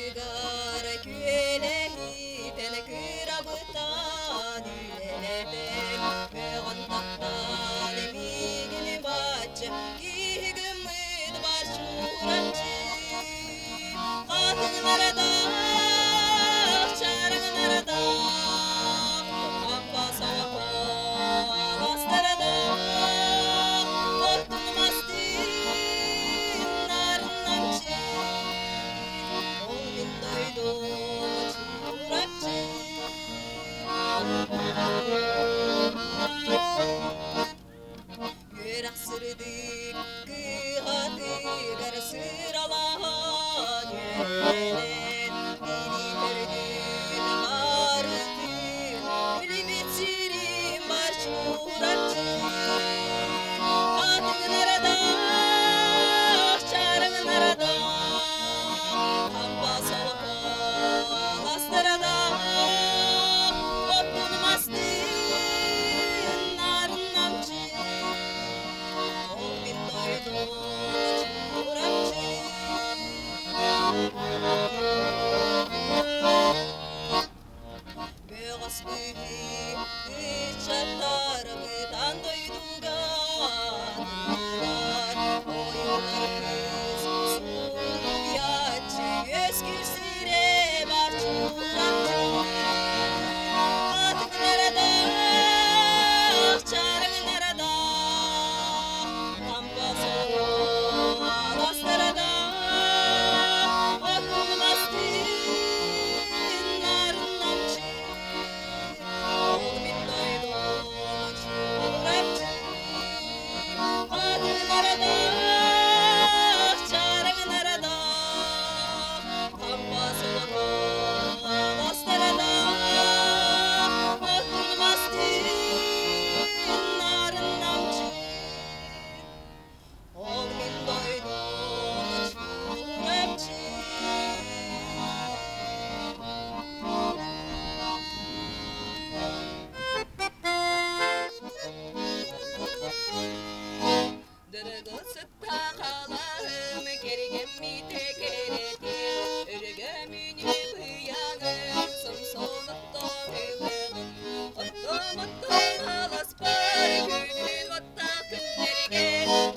Ардыгар күөлэһитэн кырабытан үлэлэтэн мөҕөн таптаан миигин бачча киһи гыммыт бар Чурапчы хатыҥнардаах чараҥнардаах хампа солко астардаах оттун мастыын нарыннамчы ол мин дойдум Чурапчы. Үөрэх сырдык кыһатыгар сыралаһан үөрэнэн билии төрдүн барытын билбит сирим бар Чурапчы. Хатыҥнардаах, чарыҥнардаах, хампа солко астардаах, оттун мастыын нарыннамчы, ол мин дойдум Чурапчы. Бөҕөс быһыы ыччаттарбытан дойдуга атыылар, ойуулар кыыс суруйааччы үөскүүр сирэ бар Чурапчы. Хатыҥнарадаах, чарыҥнарадаах, хампа солоҕоон астарадаах, отун-мастыын нарыннамчы, ол мин дойдум Чурапчы. Хатыҥнарадаах, чарыҥнарадаах, хампа солоҕоон астарадаах, отун-мастыын нарыннамчы, ол мин дойдум Чурапчы. Дыргыл сытта халаһым кэргэммите кэрэтин өргөмүнү быйаҥым сомсон оттон ылыгым оттом оттом аласпар күнүн оттаах күннэргэ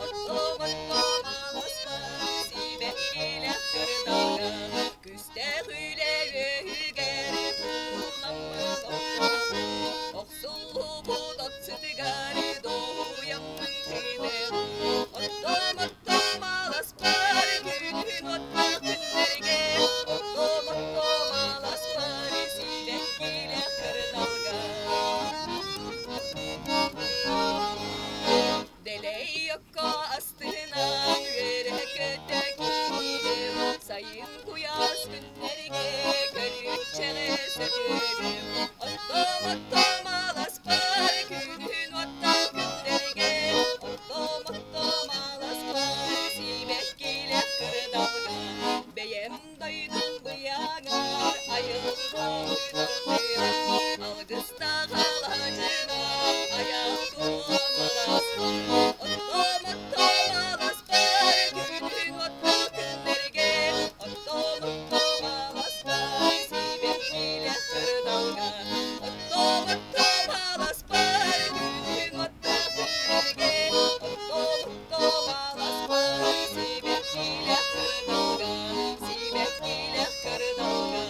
оттом оттом аласпар сибэккилэх кырдалга күстээх үлэ үөһүгэр тууламмыт оттоҕум охсуллубут от сытыгар доһуйаммын тыыныгым оттом оттом аласпар күнүн оттоох күннэргэ оттом оттом аласпар сибэккилэх кырдалга Дэлэй окко астынан үөрэ-көтө киирим, сайын куйаас күннэргэ көлүччэҕэ сөтүөлүм. Оттом оттом аласпар күнүн оттоох күннэргэ, оттом оттом аласпар сибэккилэх кырдалга, бэйэм дойдум быйаҥар айылҕа алгыстаах алаадьынан айах туом алааспар оттом оттом алааспар күнүн оттоох күннэргэ оттом оттом алааспар сибэккилэх кырдалга оттом оттом алааспар күнүн оттоох күннэргэ оттом оттом алааспар сибэккилэх кырдалга сибэккилэх кырдалга.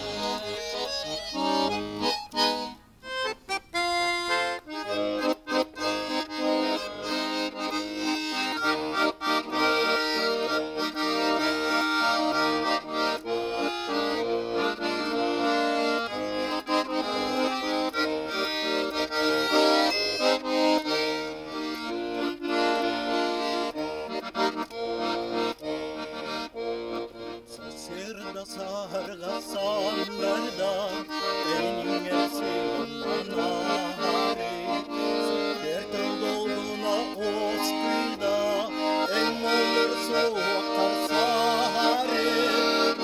Сарсыарда саһарга саннарда эниҥэси оннанаары Ситтэр тыл долгуна оскыйда эн олор суоххар саһары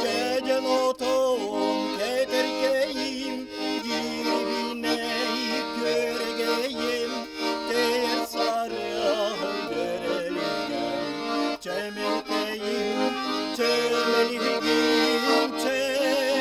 Дьэдьэн отон кэтэркэйим дьирибинэй көргэйим Тэйэр сарыаһын дөрөлүгэн чэмэлкэйим чэмэлигин чэмэлигин.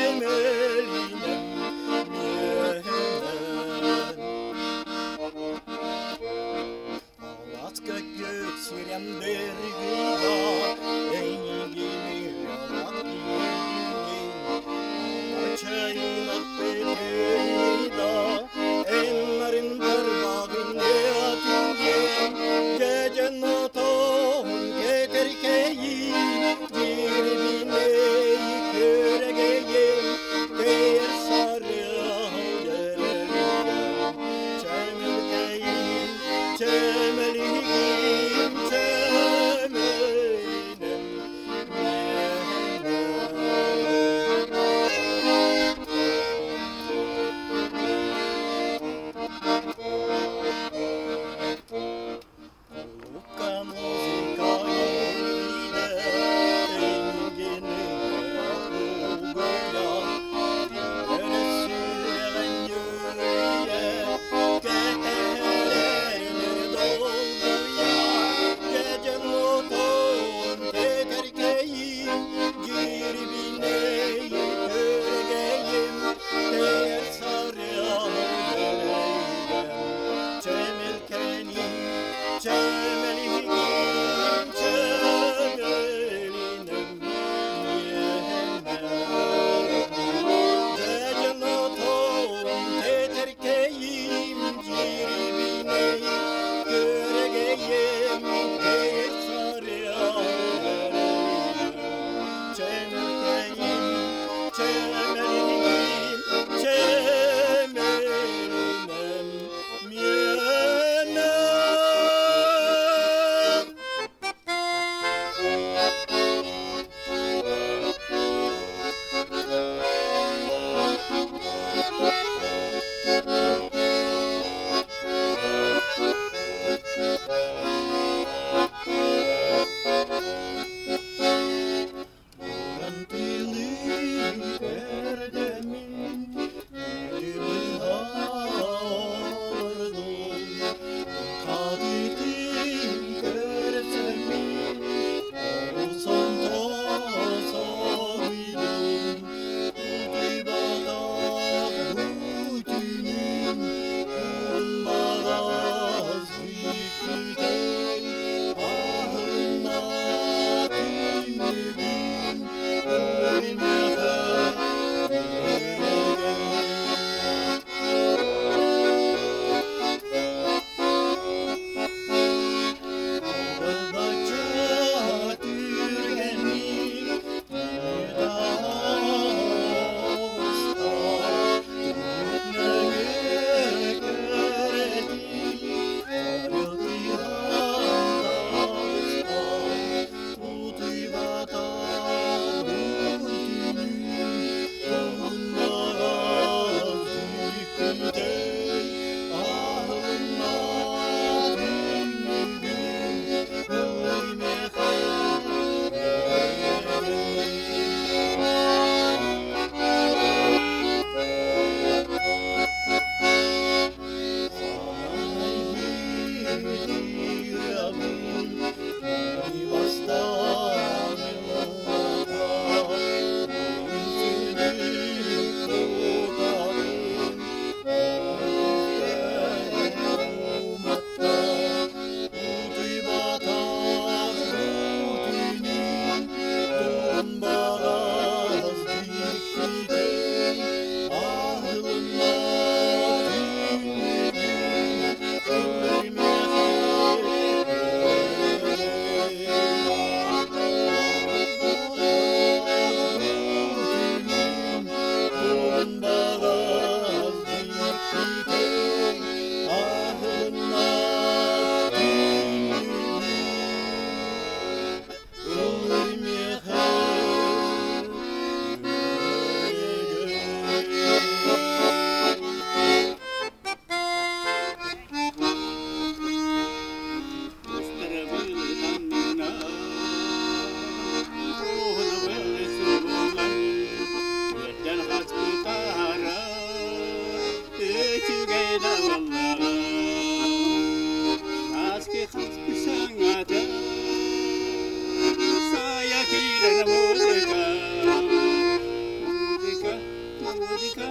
Музыка,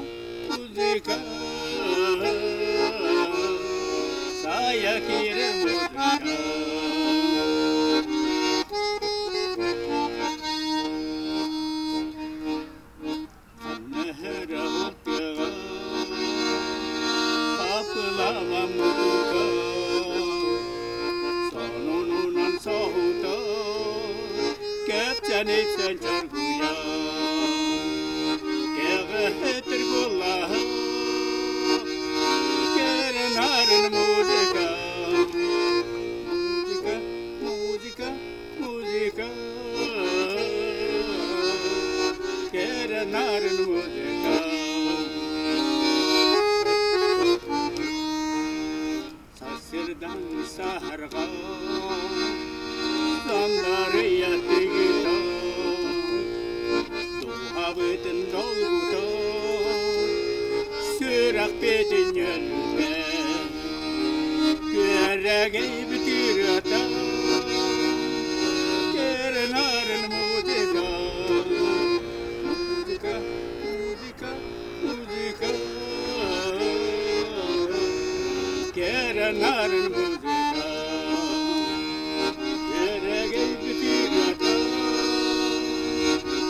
музыка, Сая киирэр музыка. Музыка, музыка, кэрэ нарын музыка. Сарсырдан саһарҕа сандарыйа тыгыта, дууһабытын долгута, сүрэхпитин үөрдэ, күөрэгэй бүтүрүөтэ, кэрэ нарын музыка, музыка, музыка, музыка, кэрэ нарын музыка, күөрэгэй бүтүрүөтэ,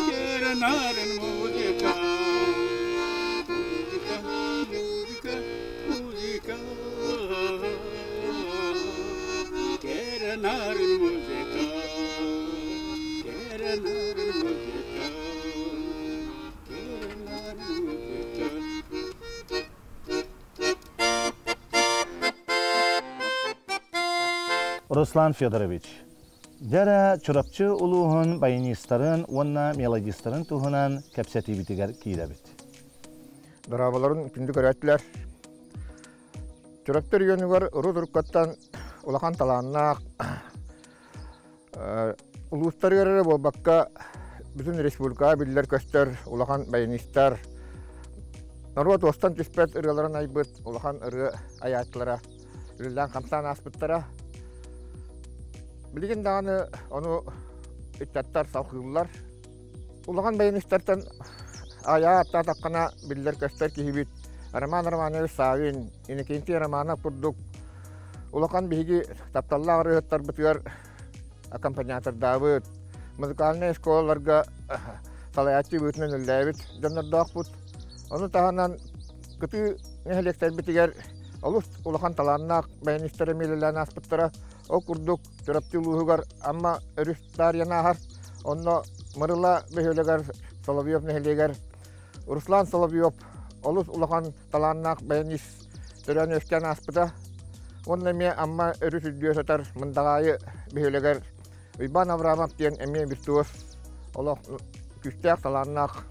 кэрэ нарын музыка, музыка, музыка, музыка, кэрэ нарын музыка, кэрэ нарын музыка, кэрэ нарын музыка. Руслан Федорович, дьэ Чурапчы улууһун баянистарын уонна мелодистарын туһунан кэпсэтиибитигэр киирэбит. Дорооболорун күндү көрөөччүлэр. Чурапчы регионугар урут-уруккаттан улахан талааннаах улуустарыгар эрэ буолбакка бүтүн республикаҕа биллэр-көстөр улахан баянистар, норуот уостан түспэт ырыаларын айбыт улахан ырыа айааччылара үлэлээн-хамсаан ааспыттара. Билигин даҕаны ону ыччаттар салҕыыллар. Улахан баянистартан айаа аттаатаххына биллэр-көстөр киһибит Роман Романович Савин, Иннокентий Романов курдук улахан биһиги тапталлаах ырыаһыттарбытыгар аккомпаниатордаабыт, музыкальнай школаларга салайааччы быһыытынан үлэлээбит дьоннордоохпут. Ону таһынан кытыы нэһилиэктэрбитигэр олус улахан талааннаах баянистар эмиэ үлэлээн ааспыттара. Ол курдук Чурапчы улууһугар Амма өрүс таарыйан ааһар. Онно Мырыла бөһүөлэгэр Соловьев нэһилиэгэр Руслан Соловьев олус улахан талааннаах баянист төрөөн үөскээн ааспыта. Уонна эмиэ Амма өрүс үрдүө сытар Мындаҕаайы бөһүөлэгэр Уйбаан Аврамов диэн эмиэ виртуоз олох күүстээх талааннаах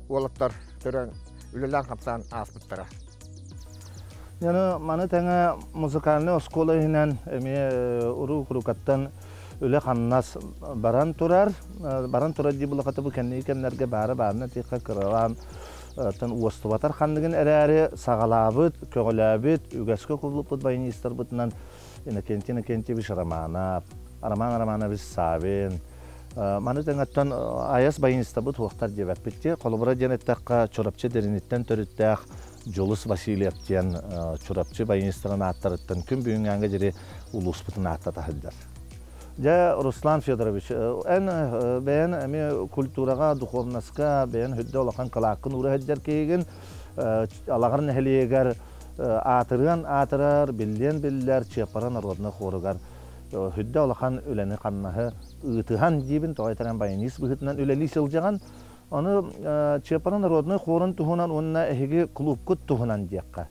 уолаттар төрөөн үлэлээн-хамсаан ааспыттара. Яны маны тэҥэ музыкальнай оскуола иһинэн эмиэ уруу-курукаттан үлэ-хамнас баран турар. Баран турар дии булахата бу кэнники кэмнэргэ баара баарына тиэхэ кыралаан тан уостубатар ханныгын эрээри саҕалаабыт, көҕүлээбит, үгэскэ кубулуппут баянистарбытынан Иннокентий Иннокентьевич Романов, Роман Романович Савин, маны тэҥэттэн айас баянистабыт туохтар диэбэппит дии. Холобура диэн эттэххэ, Чурапчы Дириниттэн төрүттээх Дьулус Васильев диэн Чурапчы баянистарын ааттарыттан күн бүгүҥҥээҥҥэ диэри улууспутун ааттата сылдьар. Дьэ, Руслан Федорович, эн бэйэн эмиэ культураҕа, духовноска бэйэн үрдэ улахан кылааккын уура сылдьар киһигин. Алаҕар нэһилиэгэр аатырыан аатырар, биллиэн биллэр Чыаппара народнай хоругар үрдэ улахан үлэни-хамнаһы ыытыһан диибин, тоҕо этэрэн баянист быһыытынан үлэлии сылдьаҕын. Ону Чыаппара народнай хорун туһунан уонна эһиги клубкут туһунан диэххэ.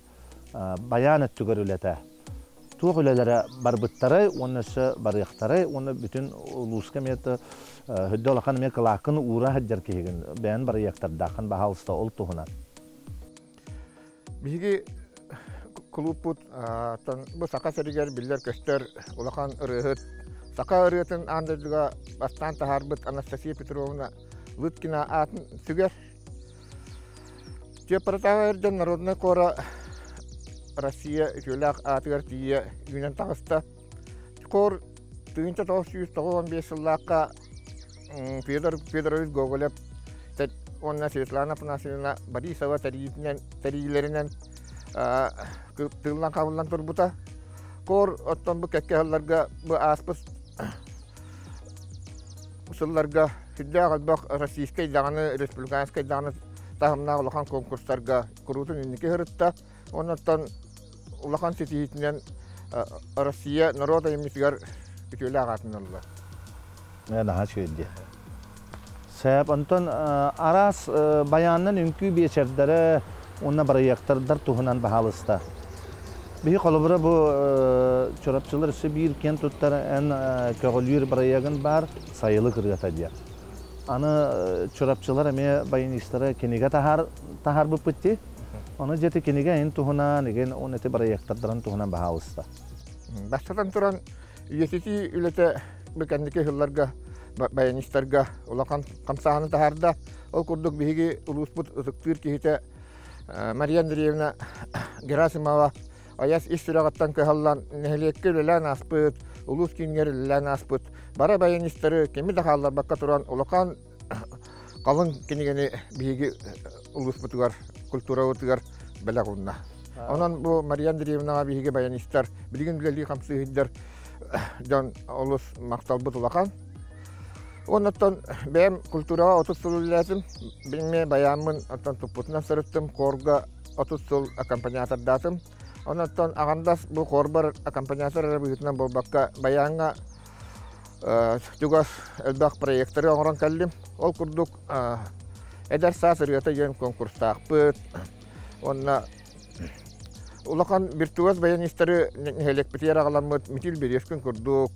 Баян өттүгэр үлэтэ. Туох үлэлэрэ барбыттарай уонна өссө барыахтарай уонна бүтүн улууска эмиэ үрдэ улахан эмиэ кылааккын уура сылдьар киһигин бэйэн бырайыактардааххын баһаалыста ол туһунан. Биһиги кулууппут бу Саха сиригэр биллэр-көстөр улахан ырыаһыт, саха ырыатын аан дойдуга бастаан таһаарбыт Анастасия Петровна Лыткина аатын сүгэр. Чыаппаратааҕы эрдэн народнай хора Россия үтүөлээх аатыгар тиийэ үүнэн таҕыста. Хор 1995 сыллаахха Федор Федорович Гоголев уонна Светлана Афанасьевна Борисова тэрийиитинэн тэрийиилэринэн тыыллан хабыллан турбута. Кор оттон бу кэккэ сылларга бу ааспыт сылларга сүрдээх элбэх российскай даҕаны, республиканскай даҕаны таһымнаах улахан конкурстарга куруутун инники сырытта. Оннуттан улахан ситиһиитинэн Россия норуот айымньытыгар үтүөлээх аатын ылла. Наһаа үчүгэй дии. Сөп, онтон араас байааннан үҥкүү биэчэрдэрэ уонна бырайыактардар туһунан баһаалыста. Биһи холобура бу Чурапчылар өссө биир киэн туттар эн көҕүлүүр бырайыагын баар Сайылык ырыата диэн. Аны Чурапчылар эмиэ баянистара кинигэ таһаар таһаарбыппыт дии. Ону дьэ ити кинигэ эн туһунан, игин он эти бырайыактардарын туһунан баһаалыста. Бастатан туран, үйэтитии үлэтэ бу кэнники сылларга баянистарга улахан хамсааһыны таһаарда. Ол курдук биһиги улууспут ытыктыыр киһитэ Мария Андреевна Герасимова айас ис сүрэҕиттэн кыһаллан нэһилиэккэ үлэлээн ааспыт, улуус киинигэр үлэлээн ааспыт бары баянистары кими да хаалларбакка туран улахан халыҥ кинигэни биһиги улууспутугар, культурабытыгар бэлэх уунна. Онон бу Мария Андреевнаҕа биһиги баянистар, билигин үлэлии хамсыы дьон олус махталбыт улахан. Оннуттан бэйэм культураҕа 30 сыл үлэлээтим. Билиҥҥи баяаммын оттон туппутунан сырыттым, хорга 30 сыл аккомпаниатордаатым. Оннуттан аҕандас бу хорбар аккомпаниатор эрэ быһыытынан буолбакка, баяаҥҥа чугас элбэх проекторы оҥорон кэллим. Ол курдук эдэр саас ырыата диэн конкурстаахпыт. Уонна улахан виртуоз баянистары нэһилиэкпитигэр аҕаламмыт Митил Березкин курдук,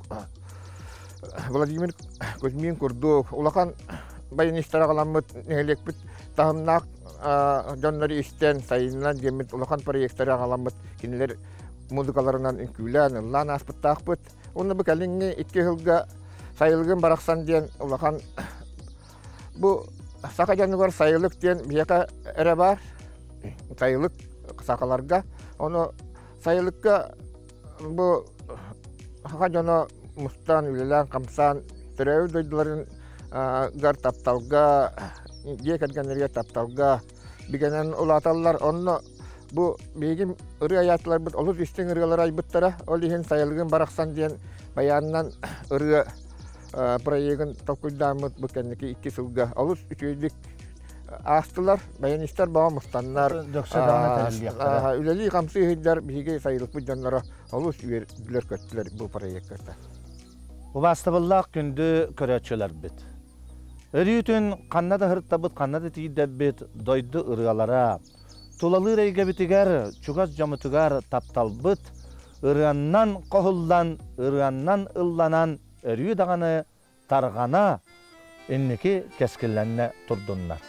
Владимир Кузьмин курдук улахан баянистары аҕаламмыт нэһилиэкпит таһымнаах дьоннору истэн, сайынынан диэммит улахан проекторы аҕаламмыт кинилэр музыкаларынан үҥкүүлээн, ыллаан ааспыттаахпыт. Уонна бу кэлиҥҥи икки сылга сайылыгым барахсан диэн улахан бу саха дьонугар сайылык диэн биһиэхэ эрэ баар сайылык сахаларга ону сайылыкка бу саха дьоно мустан үлэлээн хамсаан төрөөбүт дойдуларын гар тапталга дьиэ кэргэннэригэр тапталга бигэнэн улааталлар онно Бу биһиги ырыа айааччыларбыт олус истиҥ ырыалары айбыттара. Ол иһин Сайылыгын барахсан диэн байаанынан ырыа проегын толкуйдааммыт бу кэнники икки сылга олус үчүгэйдик аастылар. Баянистар баҕа мустаннар. Дөхсө даҕаны тэриллиэхтэрэ. Үлэлии-хамсыы сылдьар биһиги сайылыкпыт дьонноро олус үөрдүлэр-көттүлэр бу проекка. Убаастабыллаах күндү көрөөччүлэрбит! Өрүүтүн ханна да сырыттабыт, ханна да тиийдэрбит дойду ырыалара, Тулалыыр эйгэбитигэр, чугас дьоммутугар тапталбыт ырыаннан хоһуллан, ырыаннан ылланан өрүү даҕаны тарҕана, инники кэскиллэннэ турдуннар.